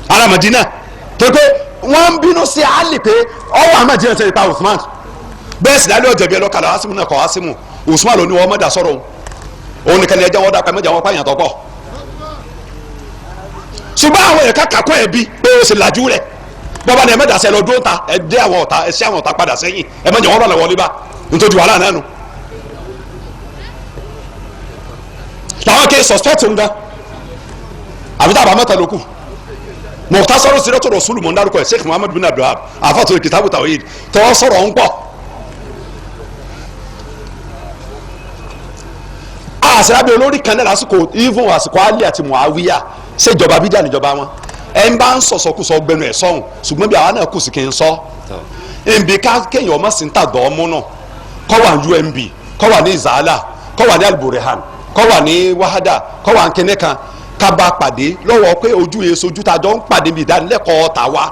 Ará Madina tó pé wọ́n ń bínú sí Ali pé ọwọ́ Ahmadiyya tẹ̀lé pa Usman. Bẹ́ẹ̀ sì lálẹ́ ọ̀jẹ̀bi ẹlọ́kadà Asimu náà kọ́ Asimu. Usman ló ní wọ́n mọ̀dà sọ̀rọ̀ òun nìkan ni ẹjẹ́ wọn dàpẹ́ mọ̀jà wọn pààyàn tọ́pọ̀. Ṣùgbọ́n àwọn èèyàn kàkà kọ́ ẹ̀bi pé ó sì làjú rẹ̀ bọ́ba ni ẹ mọ̀dà sẹ́ lọ dúró ta ẹ dé àwọn ọ̀tá ẹ sí àwọn ọ̀tá padà sẹ́yìn ẹ mọ̀jà wọn rọlẹ̀ wọlé bá nítorí wàhálà náà nù. Làwọn kì í suspect ń gan àbí tábà mẹ́ta ló kù. Mukhtasaru Siratu Rasul mọ̀ ń dárúkọ ẹ̀ Sheikh Muhammad bin Abdul Wahhab àfàtúrò kìtàbù tawhid tọ́ sọ̀rọ̀ ń pọ̀. Àṣìlábí olórí kan náà lásìkò even àsìkò Ali àti Muawiya ṣèjọba bíjà níjọba wọn ẹ ń bá ń sọ̀sọ̀kùsọ gbẹnu ẹ̀ sọ̀hún ṣùgbọ́n bí àwa náà kù sí kí n sọ nbí ká kéèyàn ọmọ sí ń tàgbọ̀ ọmú náà kọ́ wà ní UMB kọ́ wà ní Izala kọ́ wà ní Alburehan kọ́ wà ní Wahada kọ́ wà ní kinní kan ká bá pàdé lọ́wọ́ pé ojú yẹn sojú tá a jọ ń pàdé bí ìdánilẹ́kọ̀ọ́ tà wá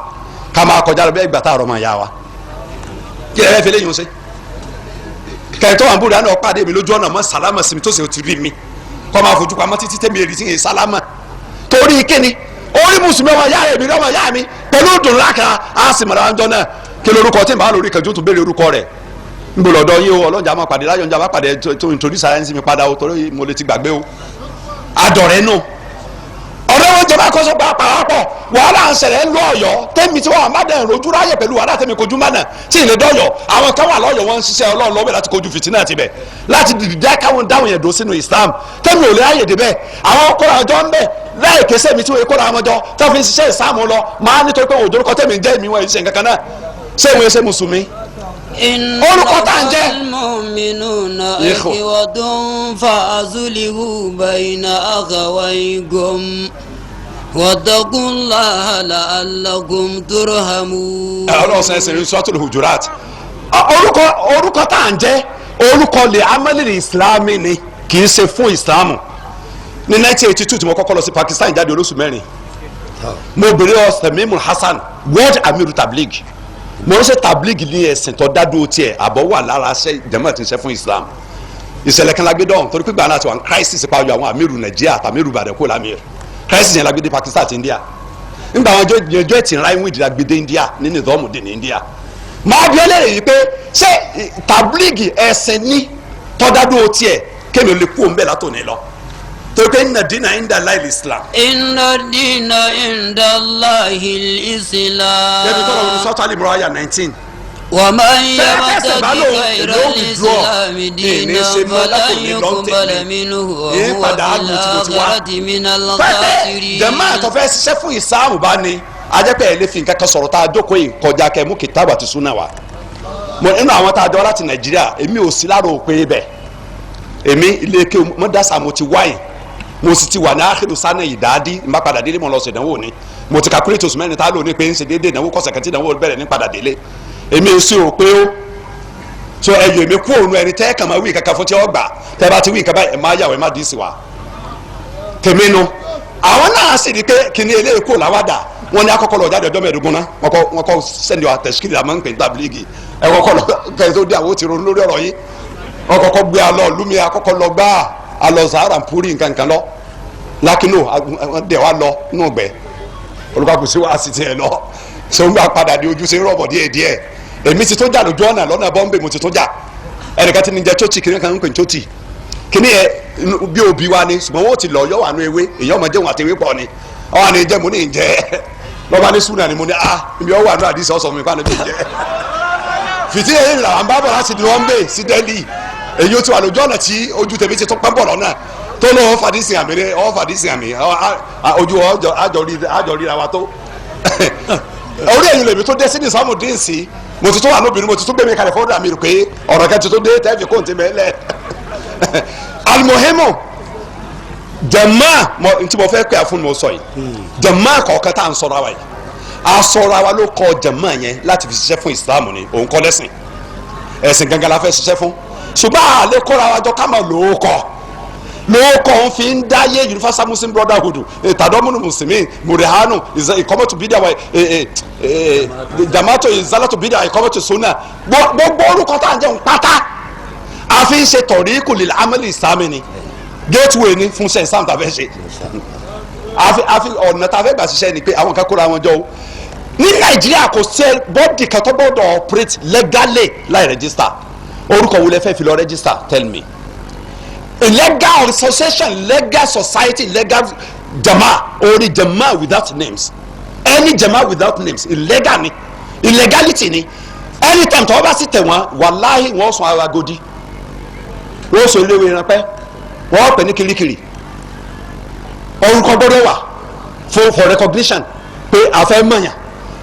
ká máa kọjá lọ bẹ́ẹ̀ gbà tá a rọ̀ mọ́ ìyá wa kí ẹ fẹ́ léyìn o ṣe kẹtọ àbúrò àná pàdé mi lójú ọ̀nà mọ́ sálámà sí mi tó sì ti rí mi kọ́ máa fojú pamọ́ títí tẹ́mi èrì tí ń sálámà torí kíni orí mùsùlùmí ọmọ ìyá rẹ̀ mi ọmọ ìyá mi pẹ̀lú dùn lákà á sì mọ̀ra ọjọ́ náà kí lorúkọ tí n bá lórí kẹjú tó béèrè orúkọ rẹ̀ n bò lọ́dọ̀ yín o ọlọ́njà máa pàdé láyọ̀ njà máa pàdé tó introduce ara ẹni sí mi padà o torí mo lè ti gbàgbé o adọ̀rẹ́ nù ọ̀rẹ́ wọn jọba kọ́sọ́ pàápàá wàhálà ń ṣẹlẹ̀ ń lọ Ọ̀yọ́ tẹ́mi tí wọ́n àmàdàn rojú ráyè pẹ̀lú wàhálà tẹ́mi kojú mánà tí ìlẹ̀ dọ́yọ̀ àwọn kan wà lọ́yọ̀ wọn ń ṣiṣẹ́ Ọlọ́run lọ́wọ́ láti kojú fìtínà tibẹ̀ láti dìde káwọn dáhùn yẹn dó sínú Islam tẹ́mi ò lè ráyè débẹ̀ àwọn kóra ọjọ́ ń bẹ̀ láì kése mi tí wọ́n kóra àwọn jọ tó fi ń ṣiṣẹ́ Islam lọ máa nítorí pé òjò orúkọ tẹ́mi ń jẹ́ mi wọ́n ṣe nǹkan kan náà ṣé ìwé ṣe mùsùlùmí orúkọ tá à ń jẹ́. Al-mu'minuna ikhwatun fa'aslihu bayna akhawaykum wattaqullaha la'allakum turhamun. Ọlọ́run sọ ẹsẹ̀ ní Suratul Hujurat orúkọ orúkọ tá à ń jẹ́ orúkọ lè amẹ́lẹ̀lẹ̀ ìsìlámì ni kì í ṣe fún ìsìlámù. Ní 1982 tí mo kọ́kọ́ lọ sí Pakistan jáde olóṣù mẹ́rin mo bèrè ọ̀sẹ̀ mímú Hasan World Amiru Tabligh mo ń ṣe tabligh ní ẹ̀sìn tó dádúró tiẹ̀ àbọ̀ wà lára ṣe jẹ́mọ̀ tí ń ṣe fún Islam. Ìṣẹ̀lẹ̀ kan lágbé dọ̀hún torí pé gbàgbọ́n àti wọn crisis pa ọjọ́ àwọn amiru Nàìjíríà àtàmírù Ìbàdàn kó lámìr crisis yẹn lágbé dé Pakistan àti India nígbà àwọn ọjọ́ ẹ̀tì ńlá ìwé ìdílé gbé dé India ní nìdọ́ọ̀mù dé ní India. Máa bí ẹlẹ́rìí yìí pé ṣé tabligh ẹ̀sìn ní tọ́dádúró tiẹ̀ kémi lè kú òun bẹ́ẹ̀ látòní lọ torí pé inna dina inda Allahi islam. Inna dina inda Allahi islam. Yẹ́nì tọ́lọ̀ wọn sọ́tọ̀ alimọ̀rọ̀ àyà 19. Wa man yabtaghi ghayra al-islami dinan falan yuqbala minhu wa huwa fil akhirati minal khasirin. Jẹ̀mọ́ àtọ̀fẹ́ ṣiṣẹ́ fún ìsáàmù bá ní ajẹ́pẹ́ ẹ̀ lè fi nǹkan kan sọ̀rọ̀ tá a jókòó yìí kọjá kẹ́ mú kìtàbù àti súnà wa. Nínú àwọn tá a jọ láti Nàìjíríà èmi ò sí lára òpin ibẹ̀ èmi ilé ike mọ́dásà mo ti wáyìn mo sì ti wà ní àkìlù sánà ìdádi n bá padà délé mo lọ sí ìdánwò ni mo ti calculate oṣù mẹ́rin tá a lò ní pé ń ṣe déédéé ìdánwò kọ̀sẹ̀ kan tí ìdánwò bẹ̀rẹ̀ ní padà délé èmi sì ò pé ó so ẹyọ èmi kú òun ẹni tẹ́ kàn máa wí kankan fún tí ó gbà tẹ́ bá ti wí nǹkan báyìí ẹ máa yàwó ẹ má dì í sí wa tèmi nu àwọn náà sì di pé kíní eléyìí kò láwàdà wọn ní akọkọ lọ jáde ọjọ́ mẹ́ẹ̀ẹ́dógún náà wọn kọ sẹni wa tẹsíkìlì àmọ́ ń pè ní tabiligi ẹ kọ́kọ́ lọ kẹyìn tó dé àwọn ti ronú lórí ọ̀rọ̀ yìí wọn kọ́kọ́ gbé alọ lumi akọkọ lọ gbá alọ sahara mpuri nkankan lọ lakino dẹ wa lọ nù gbẹ olùkàkùsí wa sì tiẹ̀ lọ sọgbà padà di ojú sí rọ̀bọ̀ díẹ̀ díẹ̀ èmi ti tó jà lójú ọ̀nà lọ́nà bọ́m̀bé mo ti tó jà ẹnìkan ti ní jẹ chọ́ọ̀chì kìnìún kan ń pè ní chọ́ọ̀chì kìnìún yẹ bí òbí wa ni ṣùgbọ́n wọ́n ti lọ yọ wà nù ewé èyí ọmọ jẹun àti ewé pọ̀ ni ọwọ́ àni jẹ́ mo ní jẹ́ lọ́ba ní súnà ni mo ní ah ibi ọwọ́ àánú àdìsí ọ̀sọ̀ mi fáwọn ẹbí jẹ́ fìtí èyí là ń bá bọ̀ láti Lọ́mbè sí Delhi èyí ó ti wà lójú ọ̀nà tí ojú tèmi ti tó pẹ́ bọ̀ lọ́nà tó lọ́wọ́ fàdísì àmì rẹ ọ́ fàdísì àmì ojú àjọ ríra wa tó orí ẹ̀yìn lèmi tó dé sí ní sàmù dín sí mo ti tó wà lóbìnrin mo ti tó gbé mi kalẹ̀ fọ́dà mi rò pé ọ̀rọ̀ kan ti tó dé tẹ́ẹ̀fì kò tí mẹ́lẹ̀ alimohimo jama ntí mo fẹ́ pẹ́ àfún mi sọ yìí jama kọ̀ọ̀kan tá à ń sọ̀rọ̀ àwa yìí a sọ̀rọ̀ àwa ló kọ jama yẹn láti fi ṣiṣẹ́ fún Islam ni òun kọ́ lẹ́sìn ẹ̀sìn gangan la fẹ́ ṣiṣẹ́ fún ṣùgbọ́n àlẹ́ kóra wa jọ ká máa lò ó kọ́ lóòkọ̀ ń fi ń dáyé Universal Muslim Brotherhood tàdọ́mùnú mùsùlùmí mùrẹ̀hánu ìkọ́mọ̀tò bídíà jamato ìzálàtò bídíà ìkọ́mọ̀tò sunna gbogbo orúkọ tá à ń jẹun pátá a fi ń ṣe tọ̀ríkù lil amali ìsàmì ni gateway ni fún sẹ́yìn sáàmù tàbí ṣe Àfi ọ̀nà tá a fẹ́ gbà ṣiṣẹ́ ni pé àwọn kan kóra wọn jọ o. Ní Nàìjíríà kò sí bọ́ọ̀dì kan tó gbọ́dọ̀ operate legally láì register. Orúkọ wo lẹ fẹ́ fi lọ register? Tell me. Legal association, legal society, legal jama, orí jama without names, any jama without names, illegal ni, illegality ni. Anytime tọ́wọ́ bá sì tẹ̀ wọ́n, wàláhì wọ́n sọ ara godi, wọ́n sọ eléwé ìrànpẹ́, wọ́n pè ní kirikiri. Orúkọ gbọ́dọ̀ wà for recognition pé a fẹ́ mọ̀yàn.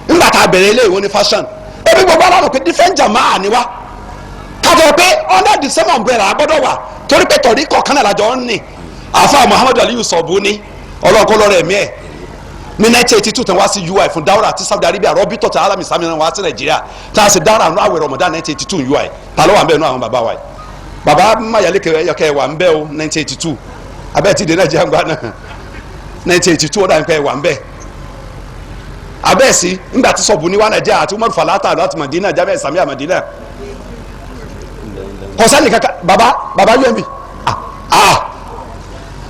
Nígbà tá a bẹ̀rẹ̀ ilé ìwọ ní fashion, ebi gbogbo aláwọ̀ pé different jama ni wa, kàtó pé under the same umbrella gbọ́dọ̀ wà, torí pé tọ̀rí kọ̀ọ̀kan náà lájọ ń nì. Àfa Muhammadu Aliyu Sọ̀bù ní ọlọ́ọ̀kọ́ lọ́rọ̀ ẹ̀mí ẹ̀ ní 1982 tán wá sí UI fún dáwọ́rà àti Saudi Arabia rọ́bìtọ̀ tí alami sami náà wá sí Nàìjíríà, tá a sì dáwọ́rà nínú àwẹ̀ Ramadan 1982 UI. Ta ló wà ń bẹ́ẹ̀ nú àwọn bàbá wa yìí? Bàbá mayale kẹyọkẹ wà ń bẹ́ẹ̀ o. 1982 abẹ́ẹ̀ ti dé Nàìjíríà ńgbà náà. 1982 ọ̀dà nǹkan ẹ̀ wà ń bẹ́ẹ̀ abẹ́ẹ̀ sí ńgbà tí Sọ̀bù ní wá Nàìjíríà àti Umaru Falata àti Madina Jamiu Samia Madina kọsẹ́nì kankan. Baba baba umb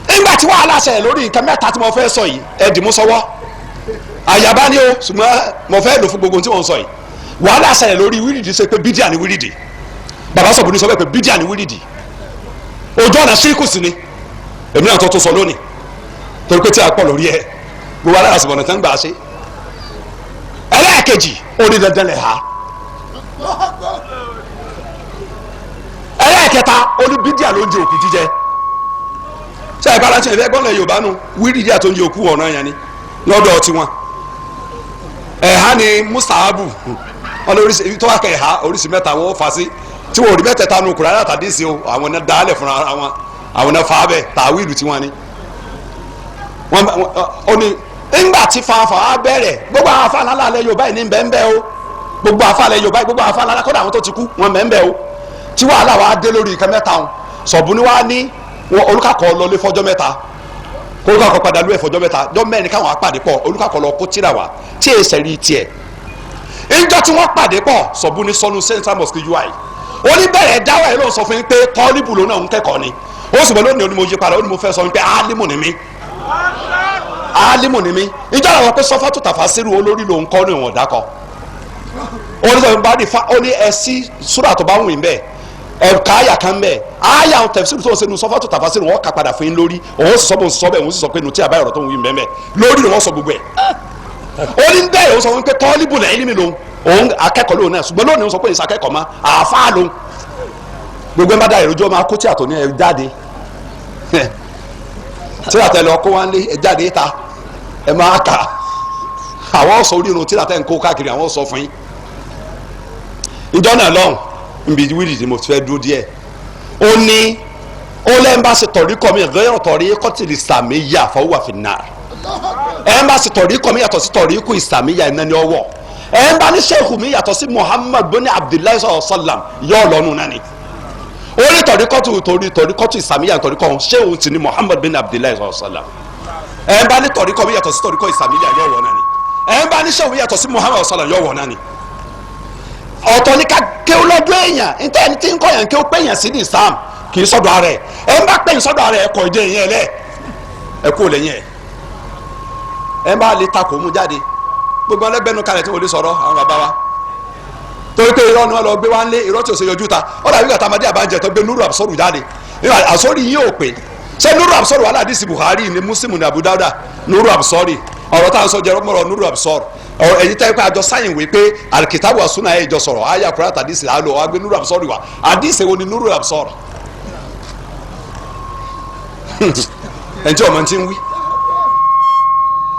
ńgbà tí wàhálà ṣẹlẹ̀ lórí nǹkan mẹ́ta tí mo fẹ́ sọ yìí, ẹ dì mú sọ́wọ́, àyàbá ni o, ṣùgbọ́n mo fẹ́ lò fún gbogbo tí wọ́n sọ yìí. Wàhálà ṣẹlẹ̀ lórí wíìrìdì, ṣe pé bídíà ni wíìrìdì. Baba Sọ̀bù ní sọ bẹ́ẹ̀ pé bídíà ni wíìrìdì, ojú ọ̀nà ṣíríkù sí ni. Èmi náà tó tó sọ lónìí, torí pé tí a pọ̀ lórí ẹ̀, gbogbo alára sọ̀bọ̀nà tán gbà ṣe. Ẹlẹ́ẹ̀kejì, ó ní dandan lẹ̀ ha. Ẹlẹ́ẹ̀kẹta, ó ní bídíà ló ń jẹ òkú jíjẹ. Ṣé ẹ bá láti ẹ̀fẹ́ gbọ́nà Yorùbá nu wíìrìdì àti oúnjẹ òkú ọ̀nà yẹn ni lọ́dọ̀ tiwọn. Ẹ̀há ni mustahabu wọn lórí tó wà kẹ́ ẹ̀há oríṣi mẹ́ta wọn fà sí tí wọn ò rí mẹ́tẹ̀ẹ̀ta nu Kùránì àtàdísì o. Àwọn náà dálẹ̀ fúnra wọn, àwọn náà fà á bẹ̀ tàwíìlù tiwọn ni wọn. Ó ní ńgbà tí fanfa á bẹ̀rẹ̀, gbogbo àwọn afa ńlá alẹ́ Yorùbá yìí ní bẹ́ẹ̀ o, gbogbo afa alẹ́ Yorùbá yìí, gbogbo afa ńlá, kódà àwọn tó ti kú wọn bẹ́ẹ̀ o. Tí wàhálà wa dé lórí nǹkan mẹ́ta wọn, Sọ̀bù ni wàá ní wọn olùkàkọ́ lọlé fọjọ́ mẹ́ta, olùkàkọ́ padà lú ẹ̀ fọjọ́ mẹ́ta, jọ́ mẹ́rin káwọn apàdé pọ̀, olùkàkọ́ lọ kó tíra wá tí èsẹ̀ rí tiẹ̀. Ńjọ́ tí wọ́n pàdé pọ̀, Sọ̀bù ní sọnù Central Mosque UI, oníbẹ̀rẹ̀ dáwà yìí ló ń sọ fún yín pé tọ́líbù ló náà ń kẹ́kọ̀ọ́ ni. Ó sì bọ́ lónìí, ó ní mo yí padà, ó ní mo fẹ́ sọ yín pé álímù ni mí, álímù ni mí. Ìjọ àwọn pé sọfátù tàfásírù olórí ló ń kọ́ ní ìwọ̀n dákọ̀ oníṣẹ́ bá ní fa, ó ní ẹ sí súrà tó bá wù yín bẹ́ẹ̀, ẹ̀ka àyà kan bẹ́ẹ̀, àyà tẹ̀síìrù tó ń sẹ́nu sọfátù tàfásírù wọn kà padà fún yín lórí òun, sì sọ bó ń sọ bẹ́ẹ̀, òun sì sọ pé nùtí àbáyọ̀rọ̀ tó ń wù yín bẹ́ẹ̀ lórí ni wọ́n sọ gbogbo ẹ̀. Ó ní bẹ́ẹ̀, òun sọ fún pé tọ́líbù lẹ́yìn mi lòun, òun akẹ́kọ̀ọ́ lòun náà, ṣùgbọ́n lónìí òun sọ pé ìsakẹ́kọ̀ọ́ ma àáfàá lòun. Gbogbo ẹ̀ bá da ìròjọ́ máa kó tí àtọ̀ ní ẹ jáde, tí àtẹ lọ kó wá ń lé ẹ jáde ta ẹ máa kà àwọn sọ orí irun tí àtẹ ń kó káàkiri, àwọn sọ fún yín. Ìjọ náà lọ́hùn nbí wíìlì tí mo fẹ́ dúró díẹ̀, ó ní ó lẹ́yìn bá ṣe tọ̀rí kọ́ mi gẹ́rọ̀ tọ̀rí kọ́tìlì sàmìyà fọwọ́ fi nà ẹ̀ ń bá ṣe tọ̀rí kọ́ mi yàtọ̀ sí tọ̀rí kù ìsàmìyà iná ni ọwọ́ ẹ̀ ń bá ní sẹ́kù mi yàtọ̀ sí Muhammad bóni Abdullahi sọ̀rọ̀ sọ̀làm yọ̀ lọ́nu náà ni. Ó ní tọ̀rí kọ́tù tọ̀rí kọ́tù ìsàmìyà tọ̀rí kọ́ sẹ́wọ̀n ti ní Muhammad bin Abdullahi sọ̀rọ̀ sọ̀làm ẹ̀ ń bá ní tọ̀rí kọ́ mi yàtọ̀ sí tọ̀rí kọ́ ìsàmìyà yọ̀ wọ̀ náà ni. Ẹ̀ ń bá ní sẹ́wọ̀n yàtọ̀ sí Muhammad sọ̀làm yọ̀ wọ̀ náà ni. Ọ̀tọ̀ ní ká kéwú lọ́dún èèyàn níta ẹni tí ń kọ́ yàn kéwú péyàn sí ní Islam kì í sọ́dọ̀ ara ẹ̀. Ẹ̀ ń bá péyàn sọ́dọ̀ ara ẹ̀ kọ́ ìdí ẹ̀yìn ẹ̀ lẹ̀ ẹ̀ kú lẹ́yìn ẹ̀. Ẹ̀ ń bá lè takò mú jáde gbogbo ọlẹ́gbẹ́nu kalẹ̀ tí wọ́n lè sọ̀rọ̀ àwọn bàbá wa, torí pé irọ́ ni wọ́n lọ gbé wá ń lé irọ́ tí ò ṣe yọjú ta. Ó dàbí kàtà amadé àbájẹ tó gbé Nuru Absoru jáde, àsórí yìí ò pé ṣé Nuru Absoru wà ládìsí Bukhari ní Muslim ní Abu Dawuda. Nuru Absoru ọ̀rọ̀ tá à ń sọ jẹ́ mọ̀rọ̀ Nuru Absoru ọ̀rọ̀ ẹ̀yin tẹ́ pé àjọ sáyìn wí pé alikitabu asuna ẹ̀ jọ sọ̀rọ̀ ayé àkúrẹ́ àtàdísì àlọ́ wà gbé Nuru Absoru wa àdísì wo ni Nuru Absoru ẹ̀ ń tí ọmọ ti ń wí.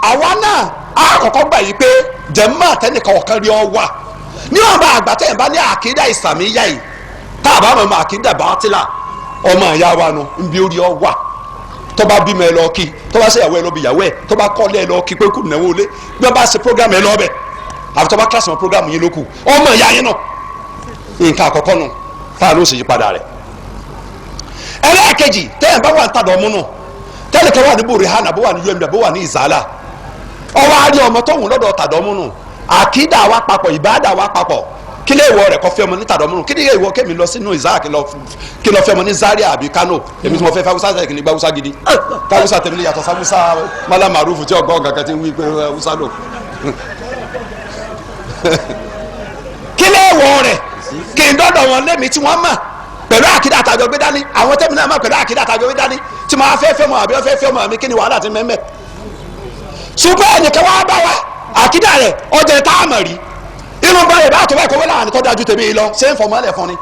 Àwa náà a kọ́kọ́ gbà yìí pé jẹ̀mọ́ àtẹnìkan ọ̀kan rí ọ wà níwọ̀n bá àgbà tẹ̀yìn bá ní àkídà ìsàmìyà yìí tá a bá mọ̀ àkídà bàtìlà ọmọ ìyá wa nu nbí orí ọ wà. Tó bá bímọ ẹ lọ kí, tó bá ṣèyàwó ẹ lọ bí ìyàwó ẹ, tó bá kọ́lé ẹ lọ kí pé kù náwó lé, bí wọ́n bá ṣe program ẹ lọ bẹ̀, àfi tó bá kílàsì mọ́ program yín ló kù ọmọ ìyá yín náà. Nǹkan àkọ́kọ́ nu tá a ló ṣe yípadà rẹ̀. Ẹlẹ́ẹ̀kejì tẹ́yìn bá wà ń tàdọ̀ múnú tẹ́lẹ̀kẹ́ wà ní Burhan àbó wà ní UMB àbó wà ní Izala, ọwọ́ àrí ọmọ tó wù lọ́dọ̀ tàdọ̀ múnú, àkídà wa papọ̀, ìbáàdà wa papọ̀, Kí lè wọ rẹ̀ kọ́ fẹ́ ọmọ ní tàdọ́múrùn? Kí lè wọ kémi lọ sínú Isaac kí lọ fẹ́ ọmọ ní Zaria àbí Kano? Èmi tí mo fẹ́ fáwùsá sẹ́yìn kì ní gbáwùsá gidi káwùsá tẹ̀mí lè yàtọ̀ sáwùsá Malam Marufu tí ọgbọ́n kankan ti wí pé wùsá lò. Kí lè wọ rẹ̀ kí n dọ́dọ̀ wọn lémi tí wọ́n mọ̀ pẹ̀lú àkídà àtàjọ gbé dání, àwọn tẹ́mi náà mọ̀ pẹ̀lú àkídà àtàjọ gbé dání tí mo fẹ́ fẹ́ mọ̀ àbí wọ́n fẹ́ fẹ́ mọ̀ mi, kí ni wàhálà ti mẹ́mẹ́? Ṣùgbọ́n ẹnìkan wá bá wa àkídà rẹ̀ ọjà tá a mọ̀ rí inú bá rẹ̀ bá tó bá ìkọ̀wé láàrin tó dájú tèmi lọ ṣé ń fọmọ́ ẹlẹ̀ fún ni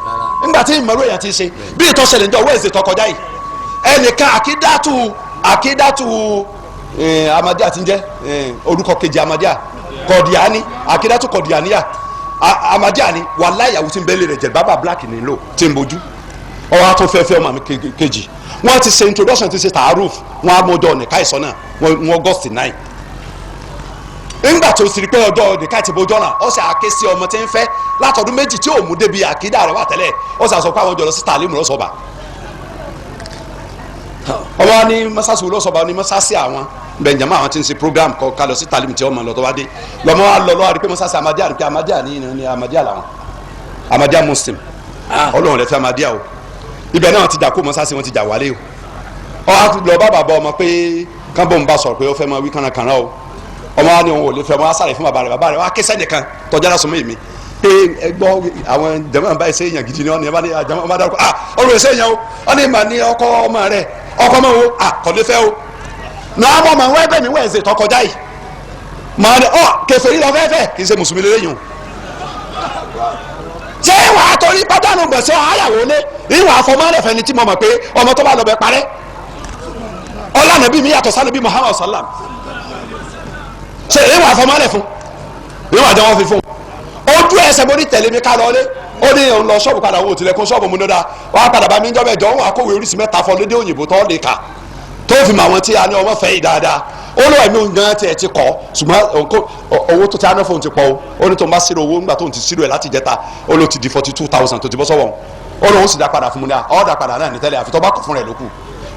nígbà tí ìmọ̀rú èèyàn ti ṣe bí ìtọ́sẹ̀lẹ̀ ń jọ wẹ́ẹ̀sì tó kọjá yìí. Ẹnìkan àkídàtú Ahmadiyya ti ń jẹ́ orúkọ kejì Ahmadiyya kọ̀díání, àkídàtú kọ̀díáníyà Ahmadiyya ni. Wàláhì ìyàwó tí ń bẹ́lẹ̀ rẹ̀ jẹ̀ bábà black ní lò tí ń bojú ọwọ́ tó fẹ́ fẹ́ ọmọ mi kejì. Wọ́n ti ṣe introduction, ti ṣe taaruf, wọ́n á mọ́jọ́ nìka ìsọ́nà wọ́n August 9. Ńgbà tó sì rí pé ọjọ́ nìka ti bójọ́ náà, ó sì àké sí ọmọ tí ń fẹ́ látọdún méjì tí ò mú débi àkídà rẹ̀ wà tẹ́lẹ̀. Ó sì àsọ pé àwọn jọ lọ sí tàlímù lọ́sọ̀bà. Ọmọ wa ní mọ́sásí lọ́sọ̀bà ní mọ́sásí àwọn bẹ̀njàmọ́ àwọn tí ń ṣe program kọ ká lọ sí tàlímù tí ọmọ lọ tó bá dé lọ́mọ wa lọ lọ́wọ́ àrí pé mọ́sásí Ahmadiyya àrí pé Ahmadiyya ní Ahmadiyya làwọn Ahmadiyya Muslim. Ọlọ́run rẹ̀ fẹ́ Ahmadiyya o. Ibẹ̀ náà ti jà kó mọ́sásí wọn ti jà wálé o. Ọ lọ bá bàbá ọmọ pé kánbọ̀ ń bá sọ̀rọ̀ pé ó fẹ́ máa wí kànákànná o. Ọmọ wa ni òun ò lè fẹ́ ọmọ wa sáré fún bàbá rẹ̀. Bàbá rẹ̀ wá ké sẹ́nìkan tọ́jà lásán mọ́ èmi pé ẹ gbọ́ àwọn jẹ̀mọ́ báyìí ṣe èèyàn gidi ni wọ́n ní ẹ bá ní jẹ̀mọ́ bá dárúkọ ah ọ̀rọ̀ ẹ̀ṣẹ̀ yẹn o. Wọ́n ní mà ní ọkọ ọmọ rẹ̀ ọkọ ọmọ wo ah kò lè fẹ́ o. Náà mọ̀ mọ̀ wọ́n ẹgbẹ́ mi wọ́n ẹ̀ṣẹ̀ tọkọjá yìí màá ní ọ kèfèrí lọ fẹ́fẹ́ kì í ṣe mùsùlùmí lélẹ́yìn o. Ṣé wàá torí pátánù gbèsè àyàwó lé ìwà àfọmọ́lẹ̀fẹ́ ni tí mo mọ̀ pé ọmọ tó bá lọ bẹ parẹ́ ọlànàbí mi yàtọ̀ sálẹ̀bí Muhammad sallam. Ṣe ìwà àfọmọ́lẹ̀ fún ìwà àjọwọ́ fi fún ojú ẹsẹ̀ mo ní tẹ̀lé mi ká lọ lé. Ó ní òun lọ ṣọ́ọ̀bù padà wò tilẹ̀kùn ṣọ́ọ̀bù mu nídà wàá padà bá mi ń jọ́bẹ̀ jọ òun àkówé oríṣi mẹ́ta fọ lédè òyìnbó tó lè kà tó fi mọ àwọn tí a ní ọmọ fẹ́ yìí dáadáa. Ó lọ ẹ̀mí òun gan tiẹ̀ ti kọ́, ṣùgbọ́n owó tó ti á ná fóun ti pọ̀ o. Ó ní tó ń bá ṣírò owó ńgbà tó ń ti ṣírò ẹ̀ láti jẹta ó ló ti di 42,000 tó ti bọ́ sọ́wọ́ òun. Ó lóun sì dá padà fún mi ní à ọ́ dá padà náà ní tẹ́lẹ̀ àfi tó bá kọ̀ fún rẹ̀ lókù.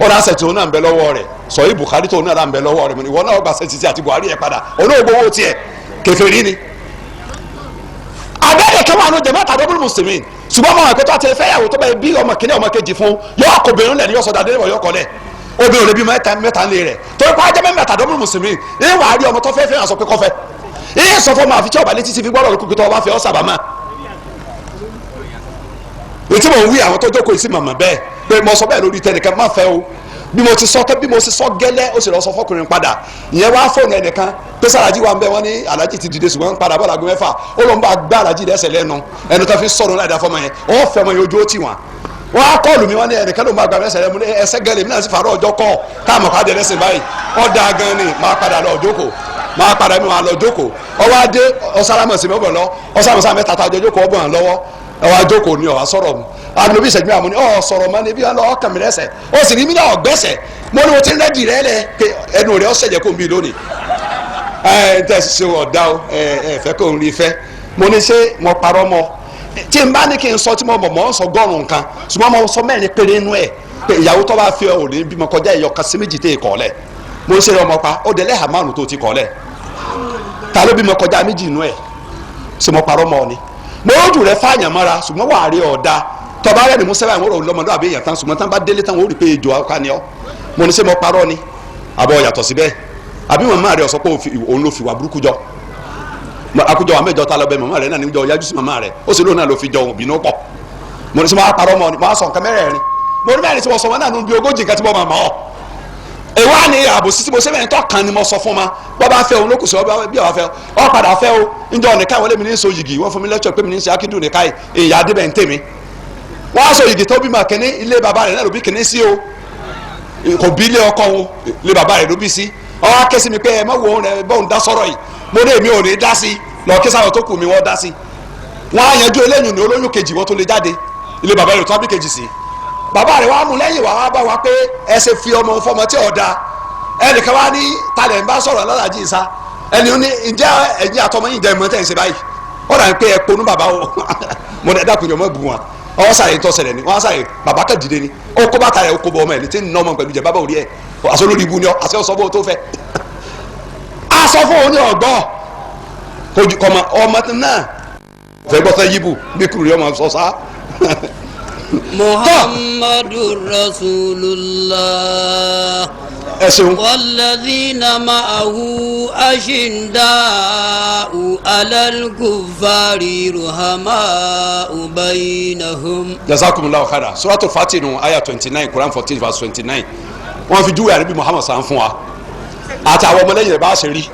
Ó náà ṣe tí òun náà ń bẹ lọ́wọ́ rẹ̀ sọ yìí Buhari tó náà ń bẹ lọ́wọ́ rẹ̀ ìwọ náà gbà ṣe ti àti Buhari yẹn padà olóògbé owó tiẹ̀ kèfèrí ni. Abẹ́rẹ́ kan wà ní jẹ̀mọ́ tàbí mùsùlùmí ṣùgbọ́n ọmọ àpẹtọ́ àti ẹ̀fẹ́ yàwó tó bá bí ọmọ kìnìún ọmọ kejì fún yọ ọkọ obìnrin lẹ̀ ní yọ sọ̀dà délé yọ kọ́lẹ̀ obìnrin ò lè bí mẹ́ta mẹ́ta ńlẹ̀ rẹ̀ torí pé ajẹ́ mẹ́ta tàbí mùsùlùmí ẹ̀ wà á rí ọmọ tó fẹ́ fẹ́ hàn sọ pé kọ́fẹ́ ẹ̀ sọ fún ọmọ àfi tí ọba létí ti fi gbọ́dọ̀ lókùnkùn tó ọba fẹ́ ọ sábà máa. Ètí mò ń wí àwọn tó jókòó sí màmá bẹ́ẹ̀ pé mo sọ bẹ́ẹ̀ lórí tẹnìkan má fẹ́ o bí mo ti sọ tẹ́ bí mo ti sọ gẹ́lẹ́ ó sì lọ sọ fọkùnrin padà ìyẹn wá fóònù ẹnìkan pé sàlájì wà ń bẹ wọn ní alájì ti dìde ṣùgbọ́n padà bọ́ làgọ́ mẹ́fà ó ló ń bá gbá alájì lẹ́sẹ̀ lẹ́nu ẹnu tó fi sọ̀rọ̀ láì dá fọmọ yẹn ó fẹ́ ọmọ yẹn ojú ó tì wọ́n. Wọ́n á kọ́ọ̀lù mi wọ́n ní ẹnìkan ló ń bá gbá lẹ́sẹ̀ lẹ́nu ẹsẹ̀ gẹ́lẹ́ mi náà sì fàárọ̀ ọjọ́ kọ́ káàmọ̀ ká dé lẹ́sẹ̀ báyìí ó dáa gan ni máa padà lọ jókòó máa padà mi máa lọ jókòó ọwọ́ adé ọ̀sálámọ̀ sí mi ọ̀bọ̀n lọ ọ̀sálámọ̀ sí mẹ́ta tá a jọ jókòó ọ̀bọ̀n lọ́wọ́ ọwọ́ àjókòó ni ọ̀wá sọ̀rọ̀ mu àdùnnú bí ìṣẹ́jú àmú ni ọ̀ sọ̀rọ̀ mọ́ ni bí wọ́n lọ ọkàn mi lẹ́sẹ̀ ó sì ní mí náà ọ̀gbẹ́sẹ̀ mo ní mo ti ń rẹ́dì rẹ́ lẹ̀ pé ẹnu rẹ̀ ọ̀sẹ̀ jẹ́ kó n bí lónìí. Ẹ ẹ tẹ́ ṣe ọ̀dà o ẹ ẹ fẹ́ kó n rí fẹ́ mo ní ṣé mo parọ́ mọ́ tí n bá ní kí n sọ tí mo mọ̀ mọ́ ń sọ gọ́rùn nǹkan ṣùgbọ́n mo sọ mẹ́rin péré inú ẹ̀ pé ìyàwó tó bá fi ò ní bímọ kọjá ẹ̀yọ kan sí méjì tẹ́ ẹ kọ́ lẹ̀ mo ń ṣe ọmọ pa ó dẹ̀ lẹ́hà márùn tó ti kọ́ lẹ̀ ta ló bímọ kọjá méjì inú ẹ̀ ṣé mo parọ́ mọ́ ni mo rójú rẹ fáàyàn mọ́ra ṣùgbọ́n wàá rí ọ̀dà tọba rẹ ni mo sẹ́wà ìwọ́rọ̀ lọ́mọdé àbí èèyàn tán ṣùgbọ́n tán bá délé tán wọ́n rí pé ejò aká ni ọ́ mo ní ṣé mo parọ́ ni àbọ̀ yàtọ̀ síbẹ̀ àbí màmá rẹ sọ pé òun ló fi wà burúkú jọ akójọ wa mẹ́jọ ta lọ bẹ màmá rẹ náà níjọ yájú sí màmá rẹ ó sì lóun náà ló fi jọ òun bínú pọ̀ mo ní ṣé mo parọ́ mọ́ ni mo á sọ nǹkan mẹ́rẹ̀ẹ̀rin mo ní mẹ́rin tí mo sọ wọn náà nù bí ogójì nǹkan tí mo mọ̀ ọ́ èwa ni àbòsí tí mo ṣe mẹ́rin tó kàn ni mo sọ fún ma bọ́ bá fẹ́ òun ló kù sí ọ bí ọba fẹ́ ọ padà fẹ́ o njẹ́ ọ̀nìkan wọlé mi ní so yìgì wọ́n fún mi lẹ́tọ̀ pé mi ní ṣe akíndùn nìka ìyá adébẹ̀ ń tèmi wọ́n á so yìgì tó bímọ kínní ilé bàbá rẹ̀ náà ló bí kínní sí o kò bí ilé ọkọ o ilé bàbá rẹ̀ ló bí sí ọ wá ké sí mi pé ẹ má wo òun rẹ bóun dá sọ̀rọ̀ yìí mo ní èmi ò ní dá sí lọ kí sáwọn tó kù mi wọ́n dá sí wọ́n á yanjú eléyìí ní olóyún kejì wọ́n tó lè jáde ilé bàbá rẹ̀ tó bí kejì sí bàbá rẹ̀ wá mú lẹ́yìn wá bá wa pé ẹ ṣe fi ọmọ fọmọ tí ò da ẹnìkan wá ní talẹ̀ ń bá sọ̀rọ̀ lọ́làjì ìsá ẹni ní ǹjẹ́ ẹ̀yin àtọmọ yìí jẹ́ ìmọ̀ tẹ̀ ń ṣe báyìí ó dà ń pé ẹ ponú bàbá o mo dẹ̀ dákun jọ mọ́ bù wọn ọwọ́ sàyè tó ṣẹlẹ̀ ni wọ́n sàyè bàbá kan dìde ni ó kó bàtà rẹ̀ ó kó bọ ọmọ ẹ̀ ní tí ń ná ọmọ pẹ̀lú jẹ bàbá òrí ẹ̀ aṣọ lórí ibu ni ọ àṣẹ ọsọ bó tó fẹ́ aṣọ fún òun ní ọgbọ́n ọmọ náà Fẹ́ gbọ́ fẹ́ yíbù bí kúrú yọ máa sọ sá. محمد رسول الله Ẹ ṣeun. والذين معه أشداء على الكفار رحماء بينهم. Jazakumullahu khaira. Suratul Fatih nù, aya 29, Quran 14 verse 29. Wọ́n fi júwe ànábì Muhammad sàn fún wa àti àwọn ọmọlẹ́yìn rẹ̀ bá ṣe rí.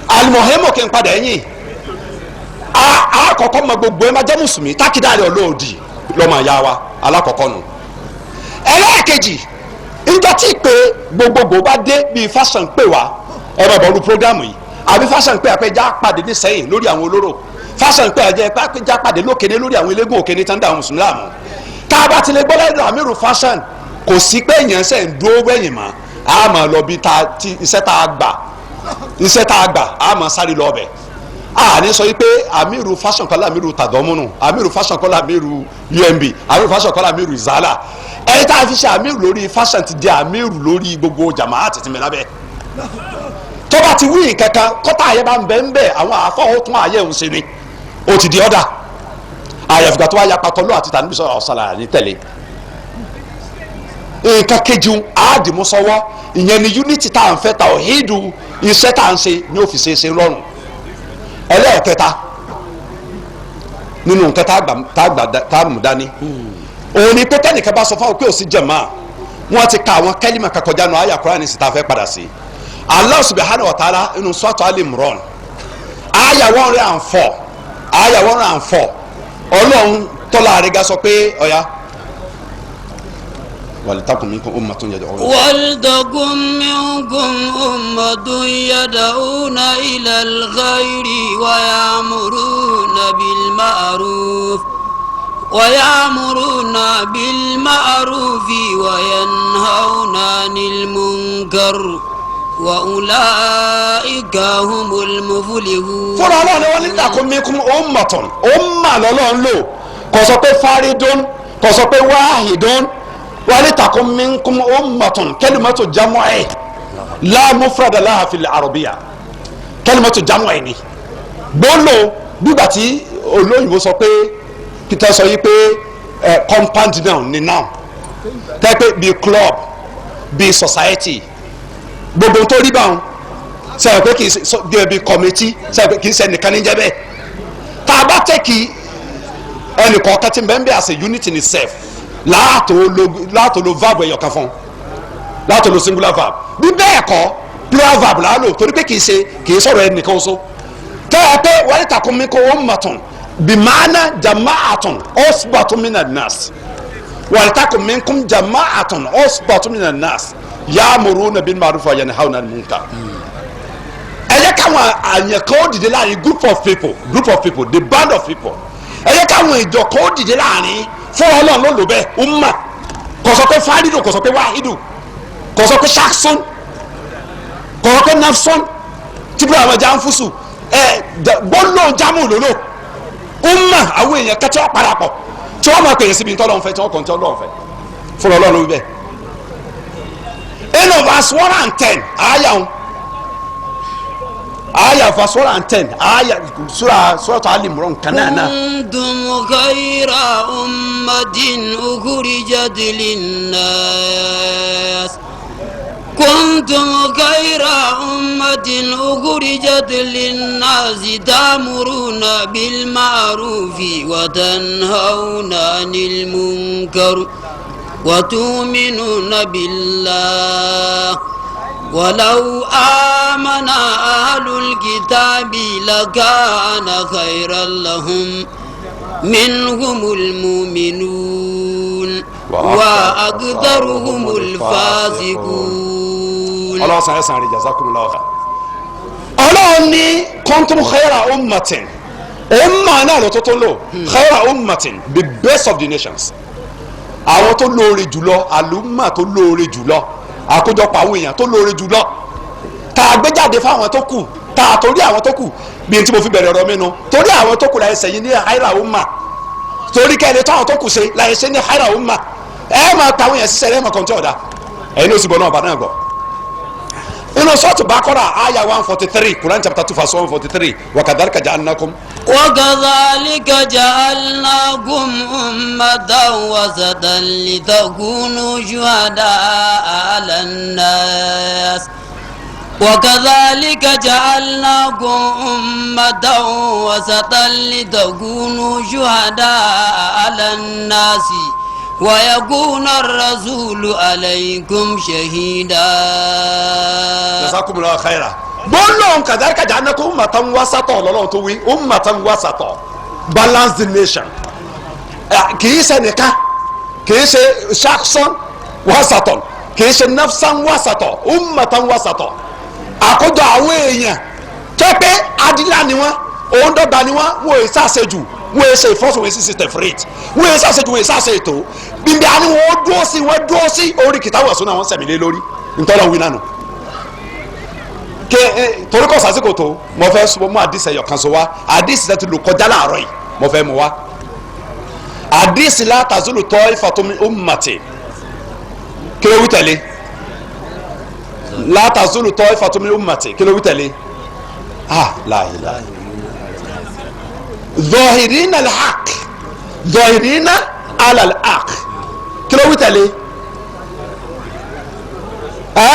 Alimohemo kí n padà ẹ̀yìn a kọ́kọ́ mọ gbogbo ẹ má jẹ́ mùsùlùmí tákìdá rẹ̀ olóòdì lọ́mọ ìyá wa alákọ̀ọ́kọ́ nù. Ẹlẹ́ẹ̀kejì, njọ́ tí pé gbogbogbò bá dé, bíi fashion pè wá, ẹ bá bọ̀rù program yìí, àbí fashion pé àpẹja pàdé nísẹ́yìn lórí àwọn olóró, fashion pé àpẹja pàdé lókèné lórí àwọn eléégún òkèné tí wọ́n ń da àwọn mùsùlùmí láàmú, tá a bá ti lè gbọ́ lẹ́nu àmírù fashion, kò sí pé èèyàn ṣe ń dúró wẹ̀yìn mọ́. A máa lọ bí ta ti iṣẹ́ tá a gbà, iṣẹ́ tá a gbà, a máa sáré lọ ọbẹ̀. A ní sọ wípé àmírù fashion kọ́lá àmírù tàdọ́múnù, àmírù fashion kọ́lá àmírù UMB, àmírù fashion kọ́lá àmírù Izala. Ẹni tá a fi ṣe àmírù lórí fashion ti di àmírù lórí gbogbo jàmáà tètè mẹ́lábẹ́. Tó bá ti wí nǹkan kan, kọ́tà àyẹ̀ bá ń bẹ́ ń bẹ́, àwọn àfọwọ́ tún àyẹ̀ ń ṣe ni ó ti di ọ̀dà. Àyàfìgbà tó wá ya patọ́ lọ àti tàbí sọ̀rọ̀ ọ̀sàlà ní tẹ̀lé. Nǹkan kejì àdìmúsọwọ́, ìyẹn ni unity tá à ń fẹ́, ta òhídù iṣẹ́ tá à ń ṣe ní òfìsè ṣe rọrùn. Ẹlẹ́ẹ̀kẹta nínú nǹkan tá a gbà tá a mú dání, òun ni pé tẹ́nìkan bá sọ fáwọn pé ò sí jàmá, wọ́n ti ka àwọn kẹ́límà kan kọjá nù àyà Kùránì sì tá a fẹ́ padà sí. Allah subhanahu wa ta'ala inú suratu Ali Imran, àyà 104, àyà 104, Ọlọ́run tọ́lá àríga sọ pé ọ̀ya walitakun minkum ummatun yad'una. ولتكن منكم أمة يدعون إلى الخير ويأمرون بالمعروف وينهون عن المنكر وأولئك هم المفلحون. Fúnra Ọlọ́run ni wọ́n ní takun minkum ummatun, umma lọ́lọ́run lò. Kò sọ pé faridun, kò sọ pé wahidun. Walitakun minkum ummatun, kalimatu jam'i la mufrada laha fil arabiyya, kalimatu jam'i ni gbólò. Nígbà tí olóyìnbó sọ pé, Peter sọ yìí pé compound noun ni noun tẹ́ pé bíi club, bíi society, gbogbo tó rí báwọn sẹ́yìn pé kì í ṣe bíi committee, sẹ́yìn pé kì í ṣe nìkan ní jẹ́ bẹ́ẹ̀. Tá a bá tẹ̀kì ẹnìkọ̀ọ̀kan tí bẹ́ẹ̀ bí as a unit in itself, láàtò lo verb ẹ̀yọ̀ kan fún un, láàtò lo singular verb. Bí bẹ́ẹ̀ kọ́, plural verb là á lò, torí pé kì í ṣe kì í sọ̀rọ̀ ẹnìkan ṣoṣo. Tẹ́ ẹ pé walitakun minkum ummatun bimaana jama'atun usbatun minan nas, walitakun minkum jama'atun usbatun minan nas ya'muruna bil ma'ruf wa yanhauna 'anil munkar. Ẹ yẹ káwọn àyàn kan ó dìde láàrin group of people, group of people, the band of people. Ẹ yẹ káwọn ìjọ kan ó dìde láàrin. Fún Ọlọ́run ló lò bẹ́ẹ̀, umma. Kò sọ pé faridu, kò sọ pé wahidu, kò sọ pé shaksun, kò sọ pé nafsun tí bí àwọn janfusu ẹ gbólóhùn jamu lòlò umma. Àwọn èèyàn kẹtí wọn parapọ̀ tí wọn máa pèyè síbi ntọ́lọ́run fẹ́, tí wọn kàn tí Ọlọ́run fẹ́. Fún Ọlọ́run ló wí bẹ́ẹ̀ inú verse 110 àyà ń àyà, verse 110 àyà sura suratu Ali Imran kan náà náà. كنتم خير أمة أخرجت للناس، كنتم خير أمة أخرجت للناس تأمرون بالمعروف وتنهون عن المنكر وتؤمنون بالله ولو آمن أهل الكتاب لكان خيرا لهم منهم المؤمنون وأكثرهم الفاسقون. Ọlọ́run sàn ẹ̀sán rẹ̀, jazakumullahu khair. Ọlọ́run ní kuntum khayra ummatin, umma náà ló tó lò, khayra ummatin, the best of the nations, àwọn tó lóore jùlọ, àlùmà tó lóore jùlọ, àkójọpọ̀ àwọn èèyàn tó lóore jùlọ tá a gbé jáde fáwọn tó kù, tá a torí àwọn tó kù, bí n tí mo fi bẹ̀rẹ̀ ọ̀rọ̀ mi nu, torí àwọn tó kù láyé sẹ́yìn ní khayra umma, torí kẹ́lẹ́ tó àwọn tó kù ṣe láyé sẹ́yìn ní khayra umma. Ẹ máa ta àwọn èèyàn ṣiṣẹ́, ẹ máa kàn tí ọ̀dà ẹ̀yin ló sì bọ̀ náà bá náà gbọ́. Inú sọ́ọ̀tù Baqara àyà 143, Quran chapter 2 verse 143, wa kadhalika ja'alnakum. وكذلك جعلناكم أمة وسطا لتكونوا شهداء على الناس وكذلك جعلناكم أمة وسطا لتكونوا شهداء على الناس ويكون الرسول عليكم شهيدا. Jazakumullahu khaira. Gbólóhùn kadhalika ja'alnakum ummatan wasata ọlọ́run tó wí ummatan wasata, balanced nation, kì í ṣe nìkan, kì í ṣe shakhsan wasatan, kì í ṣe nafsan wasata, ummatan wasata, àkójọ àwọn èèyàn tó pé adílá ni wọ́n, òun dọ́gba ni wọ́n, wọ́n èyí sàṣejù, wọ́n èyí ṣe ìfọ́sùn, wọ́n èyí sì tẹ̀fúrẹ́t, wọ́n èyí sàṣejù, wọ́n èyí sàṣe ètò bíbí àni wọ́n dúró sí, wọ́n dúró sí orí kìtàbù sunnah, wọ́n sẹ̀mí lé lórí ntọ́lọ́ wí nánu ke ẹ. Torí kọ́ sásìkò tó, mo fẹ́ sọ mú àdìsí ẹ̀yọ̀ kan sọ wá, àdìsí tẹ́ ti lò kọjá láàárọ̀ yìí, mo fẹ́ mú wá àdìsí la tazulu ta'ifatun min ummati. Kí ló wí tẹ̀lé? La tazulu ta'ifatun min ummati, kí ló wí tẹ̀lé? Ah, la ilaha. Zahirina al-haq, zahirina ala al-haq, kí ló wí tẹ̀lé? Ẹ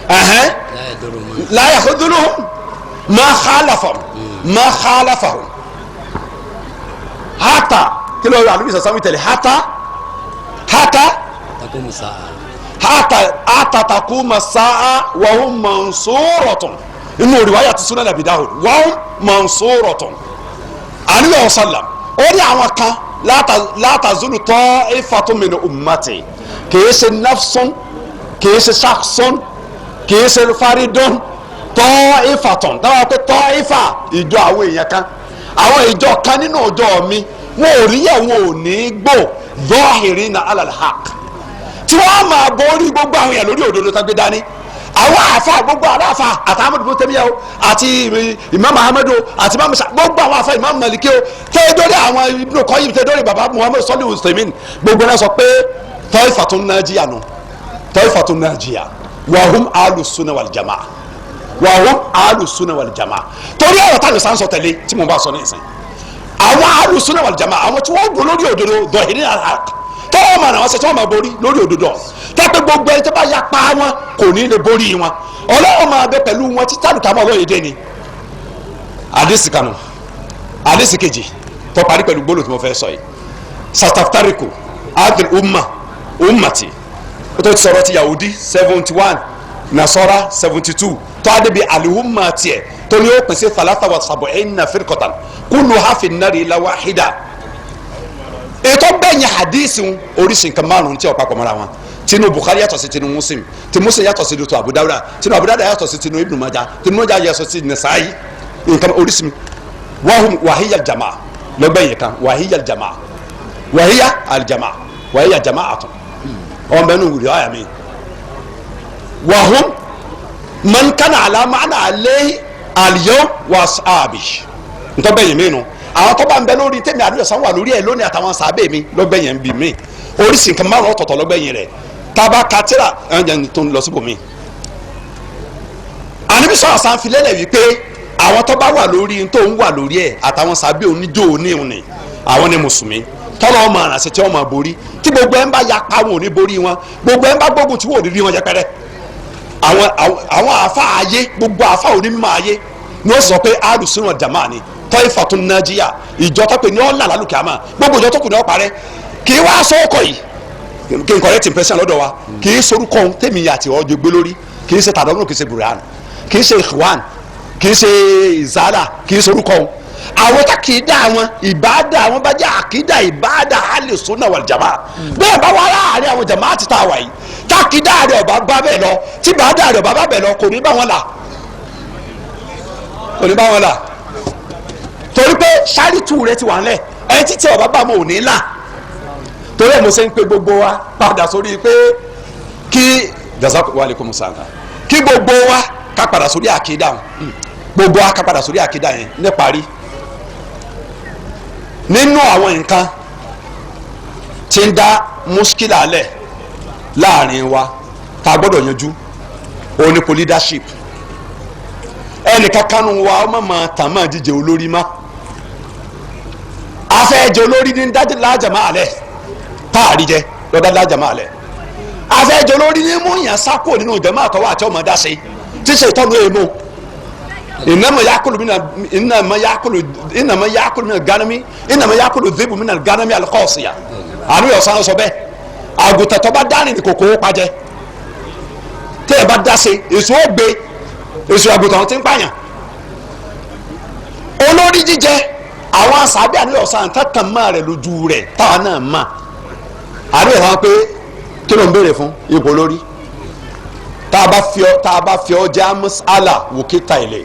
ẹhẹn. La yakhudhuluhum ma khalafahum, ma khalafahum hata, kí ló àlùbí sàsáwì tẹ̀lé? Hata, hata hata hata takuma saa wa hum mansuratun. Inú riwaya ti Sunan Abi Dawud, wa hum mansuratun. Àníyàn ọ̀sálàm ó ní àwọn kan, la tazulu ta'ifatun min ummati, kìí ṣe nafsun, kìí ṣe shakhsun, kìí ṣe faridun, ta'ifatun táwọn pé ta'ifa, ìjọ àwọn èèyàn kan, àwọn ìjọ kan nínú ọjọ́ mi, wọn ò rí yẹ̀, wọn ò ní gbò, zahirina ala al-haq, tí wọ́n máa borí gbogbo àwọn èèyàn lórí òdodo tó gbé dání. Àwọn àfa, gbogbo àwọn àfa, àti Ahmadu tẹ́míyà o, àti Imam Ahmadu, àti Imam Sa, gbogbo àwọn àfa, Imam Maliki o, tẹ́ẹ̀dọ́rì àwọn Ibn Qayyim, tẹ́ẹ̀dọ́rì baba Muhammad Salih Uthaymin, gbogbo náà sọ pé ta'ifatun najiya nù, ta'ifatun najiya, wa hum ahlus sunnah wal jamaa, wa hum ahlus sunnah wal jamaa. Torí ọ̀rọ̀ táwọn sàn sọ tẹ̀lé tí mo bá sọ ní ìsìn, àwọn ahlus sunnah wal jamaa, àwọn tí wọ́n gbọ́ lórí òdodo, zahirina al-haq, tọ́wọ́ máa náà ṣe tí wọ́n máa borí lórí òdodo, tẹ́pẹ́ gbogbo ẹni tó bá ya pa wọn kò ní lè borí wọn, ọlọ́wọ́ máa bẹ pẹ̀lú wọn títí àlùkà máa lóye dé ni. Àdìsí kanu, àdìsí kejì tó parí pẹ̀lú gbólóhùn tí mo fẹ́ sọ yìí, sataftariku adil umma ummati, ó tó ti sọ̀rọ̀ ti Yahudi 71, Nasara 72, tó a débi alihumma tiẹ̀ tó ní ó pèsè thalatha wa sab'ina firqatan kulluha fin nari illa wahida. Ètò bẹ́yìn hadisi oríṣi nǹkan márùn-ún tí ó papọ̀ mọ́ra wọn, tinú Bukhari yàtọ̀ sí tinú Muslim, tí Muslim yàtọ̀ sí tinú Abu Dawuda, tinú Abu Dawuda yàtọ̀ sí tinú Ibn Majah, tinú Majah yàtọ̀ sí Nasa'i, nǹkan oríṣi wahum wàhíyà jama lọ́gbẹ̀yìn kan, wàhíyà jama, wàhíyà aljama, wàhíyà jama àtún ọ̀n bẹ́ẹ̀ nù wùdí ọ̀yà mi, wahum man kana ala ma'ana alayhi al-yawm wa ashabi, ntọ́gbẹ̀yìn mi nù, àwọn tó bá ń bẹ lórí tèmi àdúrà sanwó wà lórí ẹ lónìí àtàwọn sàbẹ̀ mi lọ́gbẹ̀yìn ń bì mí, oríṣi nǹkan márùn ọ̀tọ̀ọ̀tọ̀ lọ́gbẹ̀yìn rẹ̀ tába katira ẹ̀ tó ń lọ síbòmí. Àníbi sọ̀rọ̀ sanfilẹ́lẹ̀ wípé àwọn tó bá wà lórí tó ń wà lórí ẹ̀ àtàwọn sàbẹ̀ oníjó oníhun ni àwọn ni mùsùlùmí tọ́lọ́ ọmọ àrànṣe tí wọ́n máa borí, tí gbogbo ẹ̀ ń bá yapa wọn ò ní borí wọn, gbogbo ẹ̀ ń bá gbógun tí wọn ò ní rí wọn yẹpẹrẹ. Àwọn àfa ayé, gbogbo àfa onímọ̀ ayé ni wọ́n sọ pé alùsùn jama ni tọ́ìfàtún nàjíyà, ìjọ tó pè ní ọ̀là lálùkẹ́ àmà, gbogbo ìjọ tó kù ní ọ̀parẹ́. Kì í wá sọ ọkọ̀ yìí kí n correct impression lọ́dọ̀ wa, kì í sorúkọ ohun tèmi àti ọjọ́ gbé lórí, kì í ṣe tàdọ́nù, kì í ṣe burhan, kì í ṣe ikhwan, kì í ṣe izala, kì í sorúkọ ohun àwọn tá kì í dá àwọn ìbáàdà, àwọn bá jẹ́ àkídà ìbáàdà alùsùnà wal jamaa. Bẹ́ẹ̀ bá wà láàrin àwọn jàmáà àti tá a wà yìí, tá kì í dá rẹ̀ ọba bá bẹ́ẹ̀ lọ, tí bàdà rẹ̀ ọba bá bẹ́ẹ̀ lọ, kò ní bá wọn là, kò ní bá wọn là, torí pé sáríìtù rẹ ti wà ńlẹ̀, ẹni títí ọba bá mọ ò ní là. Torí ẹ̀ mo ṣe ń pe gbogbo wa padà sórí pé kí jazaku wa alaikum salaam, kí gbogbo wa ká padà sórí àkídà wọn, gbogbo wa ká padà sórí àkídà yẹn. Níparí, nínú àwọn nǹkan tí ń dá muskila lẹ̀ láàrin wa tá a gbọ́dọ̀ yanjú, Òun ni kò leadership. Ẹnìkan kánú wa ọmọ máa tàn máa jíjẹ olórí má afẹ́jẹ olórí ní lájàmá alẹ́ táàrí jẹ lọ́dá lájàmá alẹ́. Afẹ́jẹ olórí ní mú yàn sákò nínú ìjọba àtọwọ́ àti ọmọ dáṣe tí ṣe ìtọ́nu èèmù. Ìnáma yakulu mina, ìnáma yakulu, ìnáma yakulu mina ganami, ìnáma yakulu dhibu mina ganami alikọ́ọ̀sìyà. Àánú yọ̀ sàn sọ bẹ́ẹ̀, àgùntàn tó bá dání ní kòkó pàjẹ́. Tẹ́ ẹ bá dáṣe èso ó gbé èso àgùntàn tí ń pààyàn. Olórí jíjẹ àwọn àṣàbí àníyàn ọ̀sán tán máa rẹ̀ lójú rẹ̀ táwa náà mà àníyàn sàn pé kí ló ń béèrè fún ipò lórí. Tá a bá fi ọ, tá a bá fi ọ jẹ́ amúsálà wò kí ta ilé,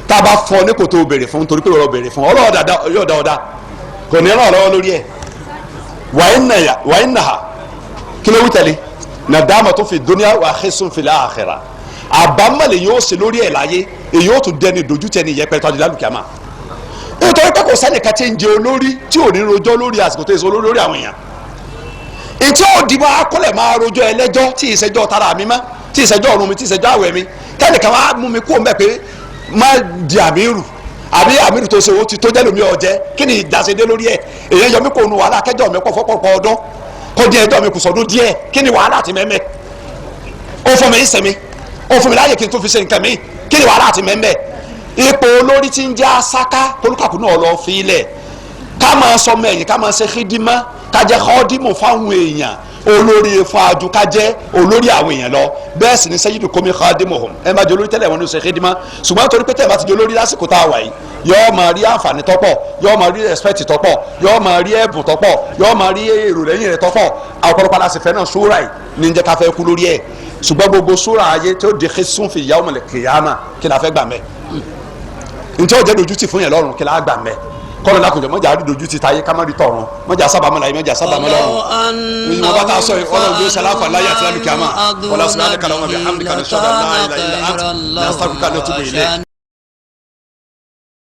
tá a bá fọ ní kò tó béèrè fún, torí pé ọ̀rọ̀ béèrè fún ọlọ́ọ̀ dada yóò dá ọ̀dá kò ní ràn ọ́ lọ́wọ́ lórí ẹ̀. Wàá nà ha kí ló wí tẹ̀lé nàdámà tó fi dunya wà khisun fil akhirah. Àbámọ̀lẹ̀ yóò ṣe lórí ẹ̀ láyé, èyí ó tún dẹni dojú tẹni yẹpẹrẹ tó adìlá lùkìá mà, nítorí pé kò sẹ́nìkan tí ń jẹ olórí tí ò ní rojọ́ lórí àsìkò tó yẹ sọ olórí lórí àwọn èèyàn. Ìtí òdìbò akọ́lẹ̀ máa rojọ́ ẹlẹ́jọ́ tí ìṣẹ́jọ́ tara mi mọ́, tí ìṣẹ́jọ́ ọ̀run mi, tí ìṣẹ́jọ́ àwẹ̀ mi, kẹ́nìkan wá mú mi kú òun bẹ́ẹ̀ pé má di àmírù àbí àmírù tó ṣe owó ti tó jẹ́ lómi ọ̀jẹ́. Kí ni ìdásẹ́dé lórí ẹ̀? Èyàn yọ mí kó nu wàhálà kẹjọ mi pọ̀ fọ́pọ̀pọ̀ ọdún kó díẹ̀ ẹjọ́ mi kù sọ́dún díẹ̀. Kí ni wàhálà ti mẹ́mẹ́? Ó fún mi ń sẹ́mi, ó fún mi láyè kí n tún fi ṣe nǹkan mi. Kí ni wàhálà ti mẹ́mẹ́? Ipò olórí tí ń jẹ́ asáká kólúkàkú náà lọ fi ilẹ̀ ká máa sọmọ ẹ̀yìn, ká máa ṣe xidima, ká jẹ́ xọ́dímù fáwọn èèyàn. Olórí fún adu ká jẹ́ olórí àwọn èèyàn lọ. Bẹ́ẹ̀ sì ni sẹ́yìn kọ́mi xọ́dímù hùm ẹ máa jẹ́ olórí tẹ́lẹ̀ wọn ní ṣe xidima. Ṣùgbọ́n torí pé tẹ́lẹ̀ bá ti jẹ́ olórí lásìkò tá a wà yìí, yọ́ọ́ máa rí àǹfààní tọ́pọ̀, yọ́ọ́ máa rí respect tọ́pọ̀, yọ́ọ́ máa rí ẹ̀bùn tọ́pọ̀, yọ́ọ́ máa rí èrò lẹ́yìn rẹ̀ tọ́pọ̀. Ọ̀pọ̀lọpọ̀ aláṣẹ náà sóra yìí ní jẹ́ ká fẹ́ kú lórí ẹ̀. Ṣùgbọ́n gbogbo sóra ayé tó di xesun fi yawmal qiyama, kí la fẹ́ gbà mẹ́? Ntẹ́ ọ̀jẹ̀ dojú ti fún yẹn lọ́rùn, kí la gbà mẹ́? Kọ́lọ́ lákùnjọ mọ́jà rí dojú ti táyé ká má rí tọ̀run, mọ́jà sábàámọ́ láyé, mọ́jà sábàámọ́ lọ́run. Ìwọ̀n bá tá a sọ yìí, Ọlọ́run bí ó ṣe aláǹfààní láyé àti lálùkìyámà. Wala subhanaka Allahumma bihamdika nashhadu an la ilaha illa anta nastaghfiruka wa natubu ilayk.